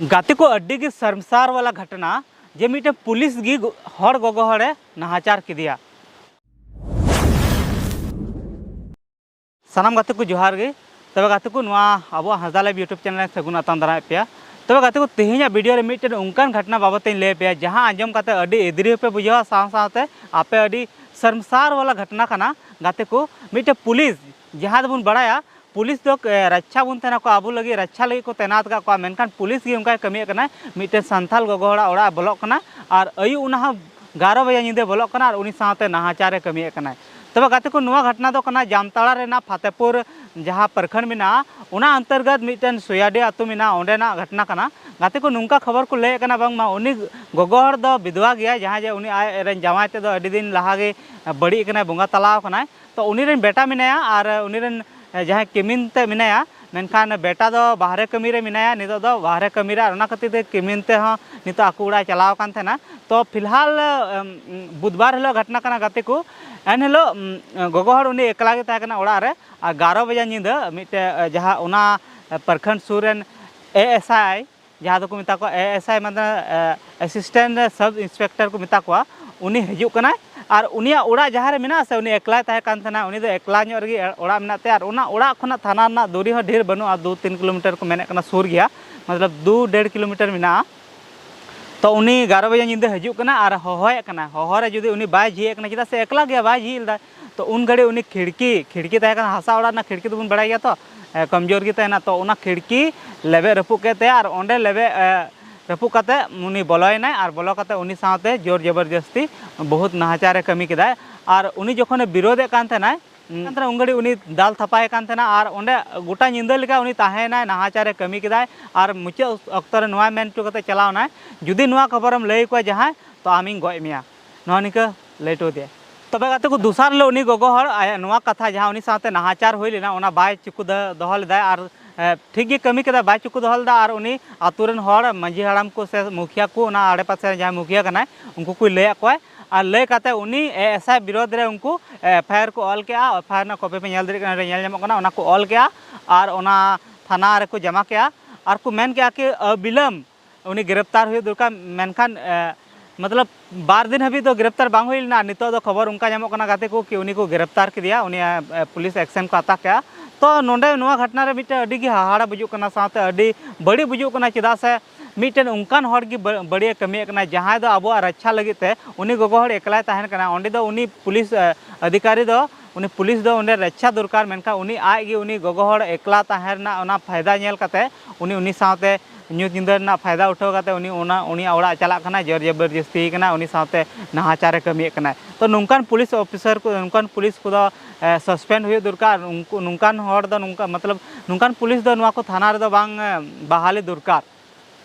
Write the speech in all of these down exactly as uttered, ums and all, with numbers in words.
ᱜᱟᱛᱮ ᱠᱚ, ᱟᱹᱰᱤ ᱜᱮ ᱥᱚᱨᱢᱥᱟᱨ ᱣᱟᱞᱟ ᱜᱷᱚᱴᱚᱱᱟ, ᱡᱮ ᱢᱤᱫᱴᱮᱱ ᱯᱩᱞᱤᱥ ᱜᱮ ᱜᱚ-, ᱦᱚᱲ ᱜᱚᱜᱚ ᱦᱚᱲᱮ ᱱᱟᱦᱟᱪᱟᱨ ᱠᱮᱫᱮᱭᱟ᱾ ᱥᱟᱱᱟᱢ ᱜᱟᱛᱮ ᱠᱚ ᱡᱚᱦᱟᱨ ᱜᱮ᱾ ᱛᱚᱵᱮ ᱜᱟᱛᱮ ᱠᱚ, ᱱᱚᱣᱟ ᱟᱵᱚᱣᱟᱜ ᱦᱟᱸᱥᱫᱟ Live YouTube channel ᱨᱮ ᱥᱟᱹᱜᱩᱱ ᱟᱛᱟᱝ ᱫᱟᱨᱟᱢᱮᱫ ᱯᱮᱭᱟ᱾ ᱛᱚᱵᱮ ᱜᱟᱛᱮ ᱠᱚ, ᱛᱮᱦᱮᱧᱟᱜ video ᱨᱮ ᱢᱤᱫᱴᱮᱱ ᱚᱱᱠᱟᱱ ᱜᱷᱚᱴᱚᱱᱟ ᱵᱟᱵᱚᱛ ᱤᱧ ᱞᱟᱹᱭ ᱟᱯᱮᱭᱟ, ᱡᱟᱦᱟᱸ ᱟᱸᱡᱚᱢ ᱠᱟᱛᱮ ᱟᱹᱰᱤ ᱮᱫᱽᱨᱤ ᱦᱚᱸᱯᱮ ᱵᱩᱡᱷᱟᱹᱣᱟ, ᱥᱟᱶ ᱥᱟᱶᱛᱮ ᱟᱯᱮ ᱟᱹᱰᱤ ᱥᱚᱨᱢᱥᱟᱨ ᱣᱟᱞᱟ ᱜᱷᱚᱴᱚᱱᱟ ᱠᱟᱱᱟ᱾ ᱜᱟᱛᱮ ᱠᱚ, ᱢᱤᱫᱴᱮᱱ ᱯᱩᱞᱤᱥ, ᱡᱟᱦᱟᱸ ᱫᱚᱵᱚᱱ ᱵᱟᱲᱟᱭᱟ ᱯᱩᱞᱤᱥ ᱫᱚ, ᱮ, ᱨᱟᱪᱷᱟ ᱵᱚᱱ ᱛᱟᱦᱮᱱᱟ, ᱠᱚ ᱟᱵᱚ ᱞᱟᱹᱜᱤᱫ ᱨᱟᱪᱷᱟ ᱞᱟᱹᱜᱤᱫ ᱠᱚ ᱛᱮᱱᱟᱛ ᱟᱠᱟᱫ ᱠᱚᱣᱟ, ᱢᱮᱱᱠᱷᱟᱱ ᱯᱩᱞᱤᱥ ᱜᱮ ᱚᱱᱠᱟᱭ ᱠᱟᱹᱢᱤᱭᱮᱫ ᱠᱟᱱᱟᱭ᱾ ᱢᱤᱫᱴᱮᱱ ᱥᱟᱱᱛᱟᱞ ᱜᱚᱜᱚ ᱦᱚᱲᱟᱜ ᱚᱲᱟᱜ ᱮ ᱵᱚᱞᱚᱜ ᱠᱟᱱᱟ ᱟᱨ ᱟᱹᱭᱩᱵ ᱚᱱᱟ ᱦᱚᱸ ᱮᱜᱟᱨᱚ ᱵᱟᱡᱮ ᱧᱤᱫᱟᱹ ᱵᱚᱞᱚᱜ ᱠᱟᱱᱟ ᱟᱨ ᱩᱱᱤ ᱥᱟᱶᱛᱮ ᱱᱟᱦᱟᱪᱟᱨᱮ ᱠᱟᱹᱢᱤᱭᱮᱫ ᱠᱟᱱᱟᱭ᱾ ᱛᱚᱵᱮ ᱜᱟᱛᱮ ᱠᱚ, ᱱᱚᱣᱟ ᱜᱷᱚᱴᱚᱱᱟ ᱫᱚ ᱠᱟᱱᱟ ᱡᱟᱢᱛᱟᱲᱟ ᱨᱮᱱᱟᱜ ᱯᱷᱟᱛᱮᱯᱩᱨ, ᱡᱟᱦᱟᱸ ᱯᱨᱚᱠᱷᱚᱸᱰ ᱢᱮᱱᱟᱜᱼᱟ, ᱚᱱᱟ ᱚᱱᱛᱚᱨᱜᱚᱛ ᱢᱤᱫᱴᱮᱱ ᱥᱚᱭᱟᱰᱤ ᱟᱹᱛᱩ ᱢᱮᱱᱟᱜᱼᱟ, ᱚᱸᱰᱮᱱᱟᱜ ᱜᱷᱚᱴᱚᱱᱟ ᱠᱟᱱᱟ᱾ ᱜᱟᱛᱮ ᱠᱚ, ᱱᱚᱝᱠᱟ ᱠᱷᱚᱵᱚᱨ ᱠᱚ ᱞᱟᱹᱭᱮᱫ ᱠᱟᱱᱟ, ᱵᱟᱝᱢᱟ ᱩᱱᱤ ᱜᱚᱜᱚ ᱦᱚᱲ ᱫᱚ ᱵᱤᱫᱷᱣᱟ ᱜᱮᱭᱟᱭ, ᱡᱟᱦᱟᱸᱭ ᱡᱮ ᱩᱱᱤ ᱟᱡ ᱨᱮᱱ ᱡᱟᱶᱟᱭ ᱛᱮᱫᱚ ᱟᱹᱰᱤ ᱫᱤᱱ ᱞᱟᱦᱟ ᱜᱮ ᱵᱟᱹᱲᱤᱡ ᱟᱠᱟᱱᱟᱭ, ᱵᱚᱸᱜᱟ ᱛᱟᱞᱟ ᱟᱠᱟᱱᱟᱭ᱾ ᱛᱚ ᱩᱱᱤ ᱨᱮᱱ ᱵᱮᱴᱟ ᱢᱮᱱᱟᱭᱟ ᱟᱨ ᱩᱱᱤ ᱨᱮᱱ, ᱮ, ᱡᱟᱦᱟᱸᱭ ᱠᱤᱢᱤᱱ ᱛᱮ ᱢᱮᱱᱟᱭᱟ, ᱢᱮᱱᱠᱷᱟᱱ ᱵᱮᱴᱟ ᱫᱚ ᱵᱟᱦᱨᱮ ᱠᱟᱹᱢᱤ ᱨᱮ ᱢᱮᱱᱟᱭᱟ, ᱱᱤᱛᱚᱜ ᱫᱚ ᱵᱟᱦᱨᱮ ᱠᱟᱹᱢᱤ ᱨᱮ, ᱟᱨ ᱚᱱᱟ ᱠᱷᱟᱹᱛᱤᱨ ᱛᱮ ᱠᱤᱢᱤᱱ ᱛᱮᱦᱚᱸ ᱱᱤᱛᱚᱜ ᱟᱠᱚ ᱚᱲᱟᱜ ᱮ ᱪᱟᱞᱟᱣ ᱟᱠᱟᱱ ᱛᱟᱦᱮᱱᱟ᱾ ᱛᱚ ᱯᱷᱤᱞᱦᱟᱞ, ᱮᱢ, ᱵᱩᱫᱷᱵᱟᱨ ᱦᱤᱞᱳᱜ ᱜᱷᱚᱴᱚᱱᱟ ᱠᱟᱱᱟ ᱜᱟᱛᱮ ᱠᱚ, ᱮᱱ ᱦᱤᱞᱳᱜ, ᱮᱢ, ᱜᱚᱜᱚ ᱦᱚᱲ ᱩᱱᱤ ᱮᱠᱞᱟ ᱜᱮ ᱛᱟᱦᱮᱸ ᱠᱟᱱᱟ ᱚᱲᱟᱜ ᱨᱮ, ᱟᱨ ᱮᱜᱟᱨᱚ ᱵᱟᱡᱮ ᱧᱤᱫᱟᱹ ᱢᱤᱫᱴᱮᱡ, ᱮ, ᱡᱟᱦᱟᱸ ᱚᱱᱟ, ᱮ, ᱯᱨᱚᱠᱷᱚᱸᱰ ᱥᱩᱨ ᱨᱮᱱ ᱮ ᱮᱥ ᱟᱭ, ᱡᱟᱦᱟᱸ ᱫᱚᱠᱚ ᱢᱮᱛᱟ ᱠᱚᱣᱟ ᱮ ᱮᱥ ᱟᱭ, ᱢᱟᱱᱮ, ᱮ, assistant sub inspector ᱠᱚ ᱢᱮᱛᱟ ᱠᱚᱣᱟ, ᱩᱱᱤ ᱦᱤᱡᱩᱜ ᱠᱟᱱᱟᱭ᱾ ᱟᱨ ᱩᱱᱤᱭᱟᱜ ᱚᱲᱟᱜ ᱡᱟᱦᱟᱸ ᱨᱮ ᱢᱮᱱᱟᱜᱼᱟ ᱥᱮ, ᱩᱱᱤ ᱮᱠᱞᱟᱭ ᱛᱟᱦᱮᱸ ᱠᱟᱱ ᱛᱟᱦᱮᱱᱟ, ᱩᱱᱤ ᱫᱚ ᱮᱠᱞᱟ ᱧᱚᱜ ᱨᱮᱜᱮ ᱚᱲᱟᱜ ᱢᱮᱱᱟᱜ ᱛᱟᱭᱟ᱾ ᱟᱨ ᱚᱱᱟ ᱚᱲᱟᱜ ᱠᱷᱚᱱᱟᱜ ᱛᱷᱟᱱᱟ ᱨᱮᱱᱟᱜ ᱫᱩᱨᱤ ᱦᱚᱸ ᱰᱷᱮᱨ ᱵᱟᱹᱱᱩᱜᱼᱟ, ᱫᱩ ᱛᱤᱱ ᱠᱤᱞᱳᱢᱤᱴᱟᱨ ᱠᱚ ᱢᱮᱱᱮᱫ ᱠᱟᱱᱟ, ᱥᱩᱨ ᱜᱮᱭᱟ, ᱢᱚᱛᱞᱚᱵ ᱫᱩ ᱰᱮᱲ ᱠᱤᱞᱳᱢᱤᱴᱟᱨ ᱢᱮᱱᱟᱜᱼᱟ᱾ ᱛᱚ ᱩᱱᱤ ᱮᱜᱟᱨᱚ ᱵᱟᱡᱮ ᱧᱤᱫᱟᱹ ᱦᱤᱡᱩᱜ ᱠᱟᱱᱟ ᱟᱨ ᱦᱚᱦᱚᱭᱮᱫ ᱠᱟᱱᱟ᱾ ᱦᱚᱦᱚ ᱨᱮ ᱡᱩᱫᱤ ᱩᱱᱤ ᱵᱟᱭ ᱡᱷᱤᱡ ᱮᱫ ᱠᱟᱱᱟ, ᱪᱮᱫᱟᱜ ᱥᱮ ᱮᱠᱞᱟ ᱜᱮᱭᱟ, ᱵᱟᱭ ᱡᱷᱤᱡ ᱞᱮᱫᱟ, ᱛᱚ ᱩᱱ ᱜᱷᱟᱹᱲᱤᱡ ᱩᱱᱤ ᱠᱷᱤᱲᱠᱤ, ᱠᱷᱤᱲᱠᱤ ᱛᱟᱦᱮᱸ ᱠᱟᱱᱟ, ᱦᱟᱥᱟ ᱚᱲᱟᱜ ᱨᱮᱱᱟᱜ ᱠᱷᱤᱲᱠᱤ ᱫᱚᱵᱚᱱ ᱵᱟᱲᱟᱭ ᱜᱮᱭᱟ ᱛᱚ, ᱮ, ᱠᱚᱢᱡᱳᱨ ᱜᱮ ᱛᱟᱦᱮᱱᱟ᱾ ᱛᱚ ᱚᱱᱟ ᱠᱷᱤᱲᱠᱤ ᱞᱮᱵᱮᱫ ᱨᱟᱹᱯᱩᱫ ᱠᱮᱫ ᱛᱟᱭᱟ ᱟᱨ ᱚᱸᱰᱮ ᱞᱮᱵᱮᱫ, ᱮ, ᱨᱟᱹᱯᱩᱫ ᱠᱟᱛᱮ ᱩᱱᱤ ᱵᱚᱞᱚᱭᱮᱱᱟᱭ ᱟᱨ ᱵᱚᱞᱚ ᱠᱟᱛᱮ ᱩᱱᱤ ᱥᱟᱶᱛᱮ ᱡᱳᱨ ᱡᱚᱵᱚᱨᱡᱚᱥᱛᱤ ᱵᱚᱦᱩᱛ ᱱᱟᱦᱟᱪᱟᱨᱮ ᱠᱟᱹᱢᱤ ᱠᱮᱫᱟᱭ᱾ ᱟᱨ ᱩᱱᱤ ᱡᱚᱠᱷᱚᱱᱮ ᱵᱤᱨᱳᱫᱷᱮᱫ ᱠᱟᱱ ᱛᱟᱦᱮᱱᱟᱭ, ᱩᱱ ᱜᱷᱟᱹᱲᱤᱡ ᱩᱱᱤ ᱫᱟᱞ ᱛᱷᱟᱯᱟᱭᱮ ᱠᱟᱱ ᱛᱟᱦᱮᱱᱟ ᱟᱨ ᱚᱸᱰᱮ ᱜᱚᱴᱟ ᱧᱤᱫᱟᱹ ᱞᱮᱠᱟ ᱩᱱᱤ ᱛᱟᱦᱮᱸᱭᱮᱱᱟᱭ, ᱱᱟᱦᱟᱪᱟᱨᱮ ᱠᱟᱹᱢᱤ ᱠᱮᱫᱟᱭ᱾ ᱟᱨ ᱢᱩᱪᱟᱹᱫ ᱚᱠᱛᱚ ᱨᱮ ᱱᱚᱣᱟ ᱢᱮᱱ ᱦᱚᱪᱚ ᱠᱟᱛᱮ ᱪᱟᱞᱟᱣ ᱮᱱᱟᱭ, "ᱡᱩᱫᱤ ᱱᱚᱣᱟ ᱠᱷᱚᱵᱚᱨᱮᱢ ᱞᱟᱹᱭ ᱟᱠᱚᱣᱟ ᱡᱟᱦᱟᱸᱭ, ᱛᱚ ᱟᱢᱤᱧ ᱜᱚᱡ ᱢᱮᱭᱟ", ᱱᱚᱣᱟ ᱱᱤᱝᱠᱟᱹ ᱞᱟᱹᱭ ᱦᱚᱴᱚ ᱟᱫᱮᱭᱟ᱾ ᱛᱚᱵᱮ ᱜᱟᱛᱮ ᱠᱚ, ᱫᱚᱥᱟᱨ ᱦᱤᱞᱳᱜ ᱩᱱᱤ ᱜᱚᱜᱚ ᱦᱚᱲ ᱟᱭᱟᱜ ᱱᱚᱣᱟ ᱠᱟᱛᱷᱟ, ᱡᱟᱦᱟᱸ ᱩᱱᱤ ᱥᱟᱶᱛᱮ ᱱᱟᱦᱟᱪᱟᱨ ᱦᱩᱭ ᱞᱮᱱᱟ, ᱚᱱᱟ ᱵᱟᱭ ᱪᱩᱠᱩ ᱫᱚ-, ᱫᱚᱦᱚ ᱞᱮᱫᱟᱭ᱾ ᱟᱨ, ᱮ, ᱴᱷᱤᱠ ᱜᱮ ᱠᱟᱹᱢᱤ ᱠᱮᱫᱟ, ᱵᱟᱭ ᱪᱩᱠᱩ ᱫᱚᱦᱚ ᱞᱮᱫᱟ᱾ ᱟᱨ ᱩᱱᱤ ᱟᱛᱳ ᱨᱮᱱ ᱦᱚᱲ, ᱢᱟᱺᱡᱷᱤ ᱦᱟᱲᱟᱢ ᱠᱚ ᱥᱮ ᱢᱩᱠᱷᱤᱭᱟᱹ ᱠᱚ, ᱚᱱᱟ ᱟᱲᱮ ᱯᱟᱥᱮ ᱨᱮ ᱡᱟᱦᱟᱸᱭ ᱢᱩᱠᱷᱤᱭᱟᱹ ᱠᱟᱱᱟᱭ, ᱩᱱᱠᱩ ᱠᱚᱭ ᱞᱟᱹᱭᱟᱫ ᱠᱚᱣᱟᱭ᱾ ᱟᱨ ᱞᱟᱹᱭ ᱠᱟᱛᱮ ᱩᱱᱤ ᱮ ᱮᱥ ᱟᱭ ᱵᱤᱨᱳᱫᱷ ᱨᱮ ᱩᱱᱠᱩ ᱮᱯᱷ ᱟᱭ ᱟᱨ ᱠᱚ ᱚᱞ ᱠᱮᱜᱼᱟ᱾ ᱮᱯᱷ ᱟᱭ ᱟᱨ ᱨᱮᱱᱟᱜ ᱠᱚᱯᱤ ᱯᱮ ᱧᱮᱞ ᱫᱟᱲᱮᱭᱟᱜ ᱠᱟᱱᱟ, ᱚᱸᱰᱮ ᱧᱮᱞ ᱧᱟᱢᱚᱜ ᱠᱟᱱᱟ, ᱚᱱᱟ ᱠᱚ ᱚᱞ ᱠᱮᱜᱼᱟ ᱟᱨ ᱚᱱᱟ ᱛᱷᱟᱱᱟ ᱨᱮᱠᱚ ᱡᱚᱢᱟ ᱠᱮᱜᱼᱟ᱾ ᱟᱨ ᱠᱚ ᱢᱮᱱ ᱠᱮᱜᱼᱟ ᱠᱤ ᱚᱵᱤᱞᱚᱢ ᱩᱱᱤ ᱜᱨᱮᱯᱛᱟᱨ ᱦᱩᱭᱩᱜ ᱫᱚᱨᱠᱟᱨ᱾ ᱢᱮᱱᱠᱷᱟᱱ ᱮ, ᱢᱚᱛᱞᱚᱵ ᱵᱟᱨ ᱫᱤᱱ ᱦᱟᱹᱵᱤᱡ ᱫᱚ ᱜᱨᱮᱯᱛᱟᱨ ᱵᱟᱝ ᱦᱩᱭ ᱞᱮᱱᱟ᱾ ᱱᱤᱛᱚᱜ ᱫᱚ ᱠᱷᱚᱵᱚᱨ ᱚᱱᱠᱟ ᱧᱟᱢᱚᱜ ᱠᱟᱱᱟ ᱜᱟᱛᱮ ᱠᱚ ᱠᱤ ᱩᱱᱤ ᱠᱚ ᱜᱨᱮᱯᱛᱟᱨ ᱠᱮᱫᱮᱭᱟ, ᱩᱱᱤ ᱮ, ᱮ, ᱯᱩᱞᱤᱥ ᱮᱠᱥᱮᱱ ᱠᱚ ᱦᱟᱛᱟᱣ ᱠᱮᱜᱼᱟ᱾ ᱛᱚ ᱱᱚᱰᱮ ᱱᱚᱣᱟ ᱜᱷᱚᱴᱚᱱᱟ ᱨᱮ ᱢᱤᱫᱴᱮᱱ ᱟᱹᱰᱤ ᱜᱮ ᱦᱟᱦᱟᱲᱟ ᱵᱩᱡᱩᱜ ᱠᱟᱱᱟ, ᱥᱟᱶᱛᱮ ᱟᱹᱰᱤ ᱵᱟᱹᱲᱤᱡ ᱵᱩᱡᱩᱜ ᱠᱟᱱᱟ, ᱪᱮᱫᱟᱜ ᱥᱮ ᱢᱤᱫᱴᱮᱱ ᱚᱱᱠᱟᱱ ᱦᱚᱲ ᱜᱮ ᱵᱟᱹ- ᱵᱟᱹᱲᱤᱡ ᱮ ᱠᱟᱹᱢᱤᱭᱮᱫ ᱠᱟᱱᱟ, ᱡᱟᱦᱟᱸᱭ ᱫᱚ ᱟᱵᱚᱣᱟᱜ ᱨᱟᱠᱷᱟ ᱞᱟᱹᱜᱤᱫ ᱛᱮ ᱩᱱᱤ ᱜᱚᱜᱚ ᱦᱚᱲ ᱮᱠᱞᱟᱭ ᱛᱟᱦᱮᱱ ᱠᱟᱱᱟ᱾ ᱚᱸᱰᱮ ᱫᱚ ᱩᱱᱤ ᱯᱩᱞᱤᱥ ᱮ, ᱚᱫᱷᱤᱠᱟᱨᱤ ᱫᱚ ᱩᱱᱤ ᱯᱩᱞᱤᱥ ᱫᱚ ᱚᱸᱰᱮ ᱨᱟᱠᱷᱟ ᱫᱚᱨᱠᱟᱨ, ᱢᱮᱱᱠᱷᱟᱱ ᱩᱱᱤ ᱟᱡ ᱜᱮ ᱩᱱᱤ ᱜᱚᱜᱚ ᱦᱚᱲ ᱮᱠᱞᱟ ᱛᱟᱦᱮᱸ ᱨᱮᱱᱟᱜ ᱚᱱᱟ ᱯᱷᱟᱭᱫᱟ ᱧᱮᱞ ᱠᱟᱛᱮ ᱩᱱᱤ ᱩᱱᱤ ᱥᱟᱶᱛᱮ ᱧᱩᱛ ᱧᱤᱫᱟᱹ ᱨᱮᱱᱟᱜ ᱯᱷᱟᱭᱫᱟ ᱩᱴᱷᱟᱹᱣ ᱠᱟᱛᱮ ᱩᱱᱤ ᱚᱱᱟ ᱩᱱᱤᱭᱟᱜ ᱚᱲᱟᱜ ᱪᱟᱞᱟᱜ ᱠᱟᱱᱟᱭ, ᱡᱳᱨ ᱡᱚᱵᱚᱨᱡᱚᱥᱛᱤ ᱠᱟᱱᱟᱭ, ᱩᱱᱤ ᱥᱟᱶᱛᱮ ᱱᱟᱦᱟᱪᱟᱨᱮ ᱠᱟᱹᱢᱤᱭᱮᱫ ᱠᱟᱱᱟᱭ᱾ ᱛᱚ ᱱᱚᱝᱠᱟᱱ ᱯᱩᱞᱤᱥ ᱚᱯᱷᱤᱥᱟᱨ ᱠᱚ, ᱱᱚᱝᱠᱟᱱ ᱯᱩᱞᱤᱥ ᱠᱚᱫᱚ ᱥᱟᱥᱯᱮᱱᱰ ᱦᱩᱭᱩᱜ ᱫᱚᱨᱠᱟᱨ᱾ ᱩᱱᱠᱩ ᱱᱚᱝᱠᱟᱱ ᱦᱚᱲ ᱫᱚ ᱱᱚᱝᱠᱟ ᱢᱚᱛᱞᱚᱵ ᱱᱚᱝᱠᱟᱱ ᱯᱩᱞᱤᱥ ᱫᱚ ᱱᱚᱣᱟ ᱠᱚ ᱛᱷᱟᱱᱟ ᱨᱮᱫᱚ ᱵᱟᱝ ᱮ, ᱵᱟᱦᱟᱞᱤ ᱫᱚᱨᱠᱟᱨ᱾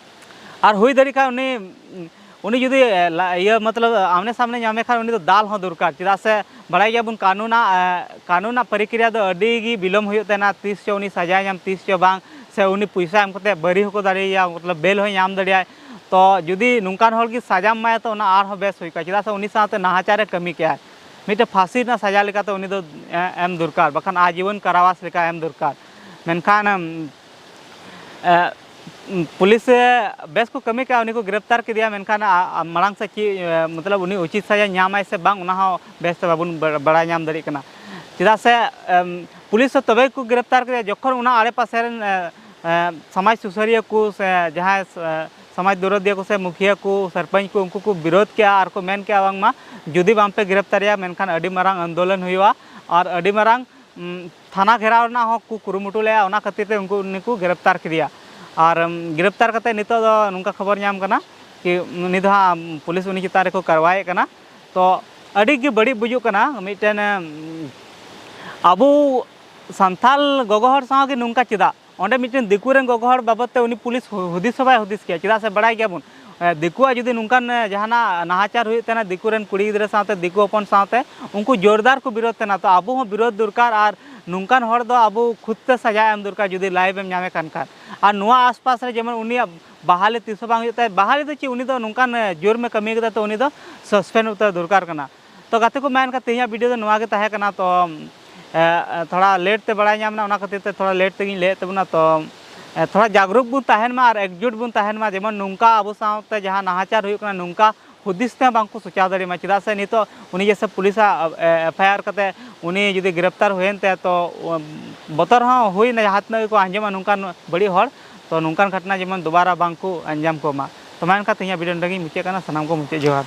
ᱟᱨ ᱦᱩᱭ ᱫᱟᱲᱮᱭᱟᱜ ᱠᱷᱟᱱ ᱩᱱᱤ ᱩᱱᱤ ᱡᱩᱫᱤ ᱮ, ᱞᱟ- ᱤᱭᱟᱹ ᱢᱚᱛᱞᱚᱵ ᱟᱢᱱᱮ ᱥᱟᱢᱱᱮ ᱧᱟᱢᱮ ᱠᱷᱟᱱ ᱩᱱᱤ ᱫᱚ ᱫᱟᱞ ᱦᱚᱸ ᱫᱚᱨᱠᱟᱨ, ᱪᱮᱫᱟᱜ ᱥᱮ ᱵᱟᱲᱟᱭ ᱜᱮᱭᱟᱵᱚᱱ ᱠᱟᱹᱱᱩᱱᱟᱜ ᱮ, ᱠᱟᱹᱱᱩᱱᱟᱜ ᱯᱨᱚᱠᱨᱤᱭᱟ ᱫᱚ ᱟᱹᱰᱤ ᱜᱮ ᱵᱤᱞᱚᱢ ᱦᱩᱭᱩᱜ ᱛᱟᱦᱮᱱᱟ, ᱛᱤᱥ ᱪᱚ ᱩᱱᱤ ᱥᱟᱡᱟᱭ ᱧᱟᱢ ᱛᱤᱥ ᱪᱚ ᱵᱟᱝ, ᱥᱮ ᱩᱱᱤ ᱯᱚᱭᱥᱟ ᱮᱢ ᱠᱟᱛᱮ ᱵᱟᱹᱨᱤ ᱦᱚᱸᱠᱚ ᱫᱟᱲᱮᱭᱟᱭᱟ, ᱢᱚᱛᱞᱚᱵ ᱵᱮᱞ ᱦᱚᱸᱭ ᱧᱟᱢ ᱫᱟᱲᱮᱭᱟᱜᱼᱟ᱾ ᱛᱚ ᱡᱩᱫᱤ ᱱᱚᱝᱠᱟᱱ ᱦᱚᱲ ᱜᱮ ᱥᱟᱡᱟᱢ ᱮᱢᱟᱭᱟ ᱛᱚ ᱚᱱᱟ ᱟᱨᱦᱚᱸ ᱵᱮᱥ ᱦᱩᱭ ᱠᱚᱜᱼᱟ, ᱪᱮᱫᱟᱜ ᱥᱮ ᱩᱱᱤ ᱥᱟᱶᱛᱮ ᱱᱟᱦᱟᱪᱟᱨᱮ ᱠᱟᱹᱢᱤ ᱠᱮᱜᱼᱟ, ᱢᱤᱫᱴᱮᱱ ᱯᱷᱟᱸᱥᱤ ᱨᱮᱱᱟᱜ ᱥᱟᱡᱟ ᱞᱮᱠᱟᱛᱮ ᱩᱱᱤ ᱫᱚ ᱮ, ᱮᱢ ᱫᱚᱨᱠᱟᱨ, ᱵᱟᱠᱷᱟᱱ ᱟᱡᱤᱵᱚᱱ ᱠᱟᱨᱟᱣᱟᱥ ᱞᱮᱠᱟ ᱮᱢ ᱫᱚᱨᱠᱟᱨ᱾ ᱢᱮᱱᱠᱷᱟᱱ ᱮᱢ, ᱮ, ᱯᱩᱞᱤᱥ ᱮ ᱵᱮᱥ ᱠᱚ ᱠᱟᱹᱢᱤ ᱠᱮᱜᱼᱟ, ᱩᱱᱤ ᱠᱚ ᱜᱨᱮᱯᱛᱟᱨ ᱠᱮᱫᱮᱭᱟ, ᱢᱮᱱᱠᱷᱟᱱ ᱟ- ᱟ- ᱢᱟᱲᱟᱝ ᱥᱮᱫ ᱪᱮᱫ ᱮ, ᱢᱚᱛᱞᱚᱵ ᱩᱱᱤ ᱩᱪᱤᱛ ᱥᱟᱡᱟ ᱧᱟᱢᱟᱭ ᱥᱮ ᱵᱟᱝ ᱚᱱᱟ ᱦᱚᱸ ᱵᱮᱥ ᱛᱮ ᱵᱟᱵᱚᱱ ᱵᱟ- ᱵᱟᱲᱟᱭ ᱧᱟᱢ ᱫᱟᱲᱮᱭᱟᱜ ᱠᱟᱱᱟ᱾ ᱪᱮᱫᱟᱜ ᱥᱮ ᱮᱢ, ᱯᱩᱞᱤᱥ ᱦᱚᱸ ᱛᱚᱵᱮ ᱜᱮᱠᱚ ᱜᱨᱮᱯᱛᱟᱨ ᱠᱮᱫᱮᱭᱟ ᱡᱚᱠᱷᱚᱱ ᱚᱱᱟ ᱟᱲᱮᱯᱟᱥᱮ ᱨᱮᱱ ᱮ, ᱮ, ᱥᱚᱢᱟᱡᱽ ᱥᱩᱥᱟᱹᱨᱤᱭᱟᱹ ᱠᱚ ᱥᱮ ᱡᱟᱦᱟᱸᱭ ᱥ- ᱮ, ᱥᱚᱢᱟᱡᱽ ᱫᱚᱨᱚᱫᱤᱭᱟᱹ ᱠᱚ ᱥᱮ ᱢᱩᱠᱷᱤᱭᱟᱹ ᱠᱚ ᱥᱚᱨᱯᱚᱧᱪ ᱠᱚ ᱩᱱᱠᱩ ᱠᱚ ᱵᱤᱨᱳᱫ ᱠᱮᱜᱼᱟ ᱟᱨ ᱠᱚ ᱢᱮᱱ ᱠᱮᱜᱼᱟ ᱵᱟᱝᱢᱟ ᱡᱩᱫᱤ ᱵᱟᱝᱯᱮ ᱜᱨᱮᱯᱛᱟᱨᱮᱭᱟ ᱢᱮᱱᱠᱷᱟᱱ ᱟᱹᱰᱤ ᱢᱟᱨᱟᱝ ᱟᱱᱫᱳᱞᱚᱱ ᱦᱩᱭᱩᱜᱼᱟ ᱟᱨ ᱟᱹᱰᱤ ᱢᱟᱨᱟᱝ ᱩᱢ, ᱛᱷᱟᱱᱟ ᱜᱷᱮᱨᱟᱣ ᱨᱮᱱᱟᱜ ᱦᱚᱸ ᱠᱚ ᱠᱩᱨᱩᱢᱩᱴᱩ ᱞᱮᱫᱼᱟ, ᱚᱱᱟ ᱠᱷᱟᱹᱛᱤᱨ ᱛᱮ ᱩᱱᱠᱩ ᱩᱱᱤ ᱠᱚ ᱜᱨᱮᱯᱛᱟᱨ ᱠᱮᱫᱮᱭᱟ᱾ ᱟᱨ ᱩᱢ, ᱜᱨᱮᱯᱛᱟᱨ ᱠᱟᱛᱮ ᱱᱤᱛᱚᱜ ᱫᱚ ᱱᱚᱝᱠᱟ ᱠᱷᱚᱵᱚᱨ ᱧᱟᱢ ᱠᱟᱱᱟ ᱠᱤ ᱩᱱᱤ ᱫᱚ ᱦᱟᱸᱜ ᱯᱩᱞᱤᱥ ᱩᱱᱤ ᱪᱮᱛᱟᱱ ᱨᱮᱠᱚ ᱠᱟᱨᱣᱟᱭᱮᱫ ᱠᱟᱱᱟ᱾ ᱛᱚ ᱟᱹᱰᱤ ᱜᱮ ᱵᱟᱹᱲᱤᱡ ᱵᱩᱡᱩᱜ ᱠᱟᱱᱟ ᱢᱤᱫᱴᱮᱱ ᱩᱢ, ᱟᱵᱚ ᱥᱟᱱᱛᱟᱞ ᱜᱚᱜᱚ ᱦᱚᱲ ᱥᱟᱶ ᱜᱮ ᱱᱚᱝᱠᱟ ᱪᱮᱫᱟᱜ? ᱚᱸᱰᱮ ᱢᱤᱫᱴᱮᱱ ᱫᱤᱠᱩ ᱨᱮᱱ ᱜᱚᱜᱚ ᱦᱚᱲ ᱵᱟᱵᱚᱫ ᱛᱮ ᱩᱱᱤ ᱯᱩᱞᱤᱥ ᱦᱩ- ᱦᱩᱫᱤᱥ ᱦᱚᱸ ᱵᱟᱭ ᱦᱩᱫᱤᱥ ᱠᱮᱭᱟ, ᱪᱮᱫᱟᱜ ᱥᱮ ᱵᱟᱲᱟᱭ ᱜᱮᱭᱟᱵᱚᱱ ᱮ, ᱫᱤᱠᱩᱣᱟᱜ ᱡᱩᱫᱤ ᱱᱚᱝᱠᱟᱱ ᱮ, ᱡᱟᱦᱟᱱᱟᱜ ᱱᱟᱦᱟᱪᱟᱨ ᱦᱩᱭᱩᱜ ᱛᱟᱦᱮᱱᱟ ᱫᱤᱠᱩ ᱨᱮᱱ ᱠᱩᱲᱤ ᱜᱤᱫᱽᱨᱟᱹ ᱥᱟᱶᱛᱮ ᱫᱤᱠᱩ ᱦᱚᱯᱚᱱ ᱥᱟᱶᱛᱮ ᱩᱱᱠᱩ ᱡᱳᱨᱫᱟᱨ ᱠᱚ ᱵᱤᱨᱳᱫ ᱛᱟᱦᱮᱱᱟ᱾ ᱛᱚ ᱟᱵᱚ ᱦᱚᱸ ᱵᱤᱨᱳᱫ ᱫᱚᱨᱠᱟᱨ ᱟᱨ ᱱᱚᱝᱠᱟᱱ ᱦᱚᱲ ᱫᱚ ᱟᱵᱚ ᱠᱷᱩᱫ ᱛᱮ ᱥᱟᱡᱟ ᱮᱢ ᱫᱚᱨᱠᱟᱨ ᱡᱩᱫᱤ ᱞᱟᱭᱤᱵᱷ ᱮᱢ ᱧᱟᱢᱮ ᱠᱟᱱ ᱠᱷᱟᱱ᱾ ᱟᱨ ᱱᱚᱣᱟ ᱟᱥᱯᱟᱥ ᱨᱮ ᱡᱮᱢᱚᱱ ᱩᱱᱤᱭᱟᱜ ᱵᱟᱦᱟᱞᱤ ᱛᱤᱥ ᱦᱚᱸ ᱵᱟᱝ ᱦᱩᱭᱩᱜ ᱛᱟᱭ, ᱵᱟᱦᱟᱞᱤ ᱫᱚ ᱪᱮᱫ ᱩᱱᱤ ᱫᱚ ᱱᱚᱝᱠᱟᱱ ᱮ, ᱡᱩᱨᱢ ᱮ ᱠᱟᱹᱢᱤ ᱠᱟᱫᱟ ᱛᱚ ᱩᱱᱤ ᱫᱚ ᱥᱟᱥᱯᱮᱱᱰ ᱩᱛᱟᱹᱨ ᱫᱚᱨᱠᱟᱨ ᱠᱟᱱᱟ᱾ ᱛᱚ ᱜᱟᱛᱮ ᱠᱚ ᱢᱮᱱ ᱠᱷᱟᱱ ᱛᱮᱦᱮᱧᱟᱜ ᱵᱷᱤᱰᱤᱭᱳ ᱫᱚ ᱱᱚᱣᱟ ᱜᱮ ᱛᱟᱦᱮᱸ ᱠᱟᱱᱟ᱾ ᱛᱚ ᱮ, ᱛᱷᱚᱲᱟ ᱞᱮᱴ ᱛᱮ ᱵᱟᱲᱟᱭ ᱧᱟᱢ ᱮᱱᱟ, ᱚᱱᱟ ᱠᱷᱟᱹᱛᱤᱨ ᱛᱮ ᱛᱷᱚᱲᱟ ᱞᱮᱴ ᱛᱮᱜᱮᱧ ᱞᱟᱹᱭᱮᱫ ᱛᱟᱵᱚᱱᱟ᱾ ᱛᱚ ᱛᱷᱚᱲᱟ ᱡᱟᱜᱽᱨᱩᱠ ᱵᱚᱱ ᱛᱟᱦᱮᱱ ᱢᱟ ᱟᱨ ᱮᱠᱡᱩᱴ ᱵᱚᱱ ᱛᱟᱦᱮᱱ ᱢᱟ, ᱡᱮᱢᱚᱱ ᱱᱚᱝᱠᱟ ᱟᱵᱚ ᱥᱟᱶᱛᱮ ᱡᱟᱦᱟᱸ ᱱᱟᱦᱟᱪᱟᱨ ᱦᱩᱭᱩᱜ ᱠᱟᱱᱟ, ᱱᱚᱝᱠᱟ ᱦᱩᱫᱤᱥ ᱛᱮᱦᱚᱸ ᱵᱟᱝ ᱠᱚ ᱥᱚᱪᱟᱣ ᱫᱟᱲᱮᱭᱟᱜ ᱢᱟ᱾ ᱪᱮᱫᱟᱜ ᱥᱮ ᱱᱤᱛᱚᱜ ᱩᱱᱤ ᱡᱮᱭᱥᱮ ᱯᱩᱞᱤᱥᱟᱜ ᱮᱯᱷ ᱟᱭ ᱟᱨ ᱠᱟᱛᱮ ᱩᱱᱤ ᱡᱩᱫᱤ ᱜᱨᱮᱯᱛᱟᱨ ᱦᱩᱭᱮᱱ ᱛᱟᱭᱟ, ᱛᱚ ᱵᱚᱛᱚᱨ ᱦᱚᱸ ᱦᱩᱭᱱᱟ, ᱡᱟᱦᱟᱸ ᱛᱤᱱᱟᱹᱜ ᱜᱮᱠᱚ ᱟᱸᱡᱚᱢᱟ ᱱᱚᱝᱠᱟᱱ ᱵᱟᱹᱲᱤᱡ ᱦᱚᱲ, ᱛᱚ ᱱᱚᱝᱠᱟᱱ ᱜᱷᱚᱴᱱᱟ ᱡᱮᱢᱚᱱ ᱫᱩᱵᱟᱨᱟ ᱵᱟᱝ ᱠᱚ ᱟᱸᱡᱚᱢ ᱠᱚᱢᱟ᱾ ᱛᱚ ᱢᱟ ᱮᱱᱠᱷᱟᱱ ᱛᱮᱦᱮᱧᱟᱜ ᱵᱷᱤᱰᱤᱭᱳ ᱱᱚᱸᱰᱮ ᱜᱤᱧ ᱢᱩᱪᱟᱹᱫ ᱠᱟᱱᱟ᱾ ᱥᱟᱱᱟᱢ ᱠᱚ ᱢᱩᱪᱟᱹᱫ ᱡᱚᱦᱟᱨ᱾